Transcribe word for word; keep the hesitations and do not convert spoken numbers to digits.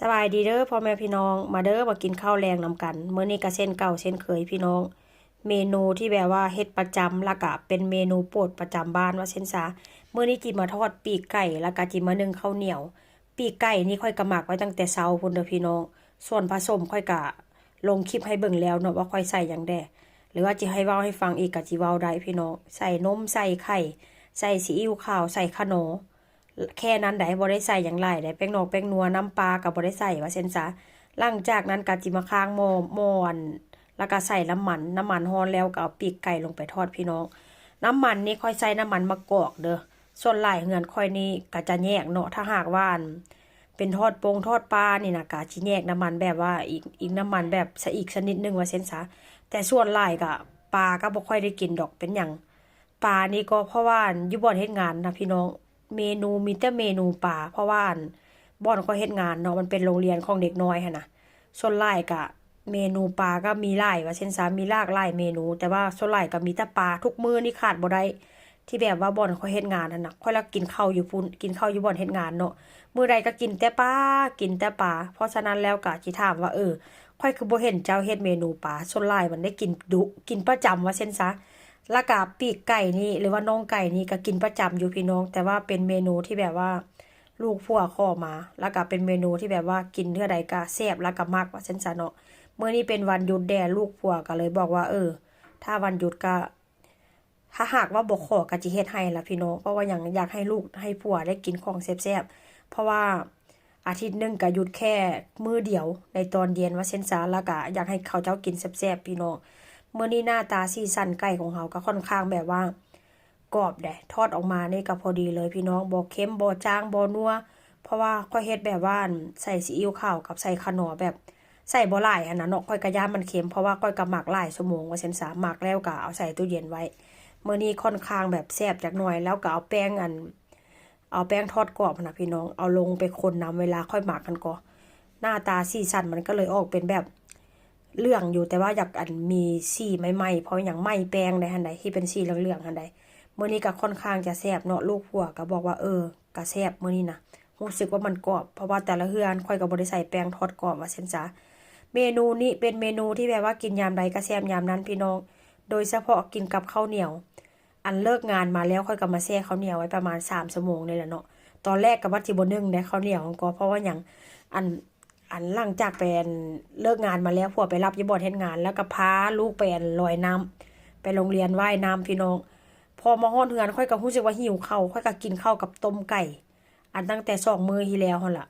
สบายดีเด้อพ่อแม่พี่น้อง มาเด้อ มากินข้าวแลงนำกัน มื้อนี้ก็เช่นเก่าเช่นเคยพี่น้อง เมนูที่แบบว่าเฮ็ดประจำ แล้วก็เป็นเมนูโปรดประจำบ้านว่าเช่นซะ มื้อนี้จิมาทอดปีกไก่ แล้วก็จิมานึ่งข้าวเหนียว ปีกไก่นี่ข้อยก็หมักไว้ตั้งแต่เช้าพู้นเด้อพี่น้อง ส่วนผสมข้อยก็ลงคลิปให้เบิ่งแล้วเนาะ ว่าข้อยใส่หยังแด่ หรือว่าจิให้เว้าให้ฟังอีกก็จิเว้าได้พี่น้อง ใส่นม ใส่ไข่ ใส่ซีอิ๊วขาว ใส่ข่าหนอ แค่นั้นใด บ่ได้ใส่หยังหลายใด แป้งนอกแป้งนัว น้ำปลาก็บ่ได้ใส่ว่าเช่นซะ หลังจากนั้นก็จิมาค้างหม้อ หม้ออัน แล้วก็ใส่น้ำมัน น้ำมันร้อนแล้วก็เอาปีกไก่ลงไปทอดพี่น้อง น้ำมันนี่ข้อยใส่น้ำมันมะกอกเด้อ ส่วนหลายเฮือนข้อยนี่ก็จะแยกเนาะ ถ้าหากว่าอัน เป็นทอดปงทอดปลานี่นะ ก็จิแยกน้ำมันแบบว่าอีก อีกน้ำมันแบบซะอีกชนิดหนึ่งว่าเช่นซะ แต่ส่วนหลายก็ปลาก็บ่ค่อยได้กินดอก เป็นหยัง ปลานี่ก็เพราะว่าอันอยู่บ่อนเฮ็ดงานนะพี่น้อง เมนูมีแต่เมนูปลา เพราะว่าอันบ่อนข้อยเฮ็ดงานเนาะ มันเป็นโรงเรียนของเด็กน้อยหั้นนะ ส่วนหลายก็เมนูปลาก็มีหลายว่าเช่นซะ มีหลากหลายเมนู แต่ว่าส่วนหลายก็มีแต่ปลา ทุกมื้อนี่ขาดบ่ได้ ที่แบบว่าบ่อนข้อยเฮ็ดงานหั้นนะ ข้อยละกินข้าวอยู่พู้น กินข้าวอยู่บ่อนเฮ็ดงานเนาะ มื้อใดก็กินแต่ปลา กินแต่ปลา เพราะฉะนั้นแล้วก็จิถามว่า เออ ข้อยคือบ่เห็นเจ้าเฮ็ดเมนูปลา ส่วนหลายมันได้กินดุ กินประจำว่าเช่นซะ แล้วก็ปีกไก่นี่ หรือว่าน่องไก่นี่ก็กินประจำอยู่พี่น้อง แต่ว่าเป็นเมนูที่แบบว่าลูกผัวขอมา แล้วก็เป็นเมนูที่แบบว่ากินเทื่อใดก็แซ่บ แล้วก็มักว่าเช่นซะเนาะ มื้อนี้เป็นวันหยุดแด่ ลูกผัวก็เลยบอกว่า เออ ถ้าวันหยุดก็ ถ้าหากว่าบ่ขอก็จิเฮ็ดให้ล่ะพี่น้อง เพราะว่าหยัง อยากให้ลูกให้ผัวได้กินของแซ่บๆ เพราะว่าอาทิตย์หนึ่งก็หยุดแค่มื้อเดียวในตอนเย็นว่าเช่นซะ แล้วก็อยากให้เขาเจ้ากินแซ่บๆ พี่น้อง มื้อนี้หน้าตาสีสันไก่ของเฮาก็ค่อนข้างแบบว่ากรอบแดะ ทอดออกมานี่ก็พอดีเลยพี่น้อง บ่เค็ม บ่จาง บ่นัว เพราะว่าข้อยเฮ็ดแบบว่าอันใส่ซีอิ๊วขาวกับใส่ข่าหนอแบบ ใส่บ่หลายหั้นนะเนาะ ข้อยก็ย้านมันเค็ม เพราะว่าข้อยก็หมักหลายชั่วโมงว่าเช่นซะ หมักแล้วก็เอาใส่ตู้เย็นไว้ มื้อนี้ค่อนข้างแบบแซ่บจักหน่อย แล้วก็เอาแป้งอัน เอาแป้งทอดกรอบหั้นนะพี่น้อง เอาลงไปคนนำเวลาข้อยหมักหั้นก็ หน้าตาสีสันมันก็เลยออกเป็นแบบเหลืองอยู่ แต่ว่าอยากอันมีสีใหม่ๆ เพราะหยัง ไหม้แป้งใดหั้นใด ที่เป็นสีเหลืองๆ หั้นใด มื้อนี้ก็ค่อนข้างจะแซ่บเนาะ ลูกผัวก็บอกว่า เออ ก็แซ่บมื้อนี้นะ รู้สึกว่ามันกรอบ เพราะว่าแต่ละเฮือนข้อยก็บ่ได้ใส่แป้งทอดกรอบว่าเช่นซะ เมนูนี้เป็นเมนูที่แบบว่ากินยามใดก็แซ่บยามนั้นพี่น้อง โดยเฉพาะกินกับข้าวเหนียว อันเลิกงานมาแล้วข้อยก็มาแช่ข้าวเหนียวไว้ประมาณสามชั่วโมงนี่แหละเนาะ ตอนแรกก็ว่าสิบ่นึ่งได้ข้าวเหนียวก็ เพราะว่าหยัง อัน อันหลังจากไปอันเลิกงานมาแล้ว ผัวไปรับอยู่บ่อนเฮ็ดงาน แล้วก็พาลูกไปอันลอยน้ำ ไปโรงเรียนว่ายน้ำพี่น้อง พอมาฮอดเฮือนข้อยก็รู้สึกว่าหิวข้าว ข้อยก็กินข้าวกับต้มไก่ อันตั้งแต่สองมื้อที่แล้วหั้นล่ะ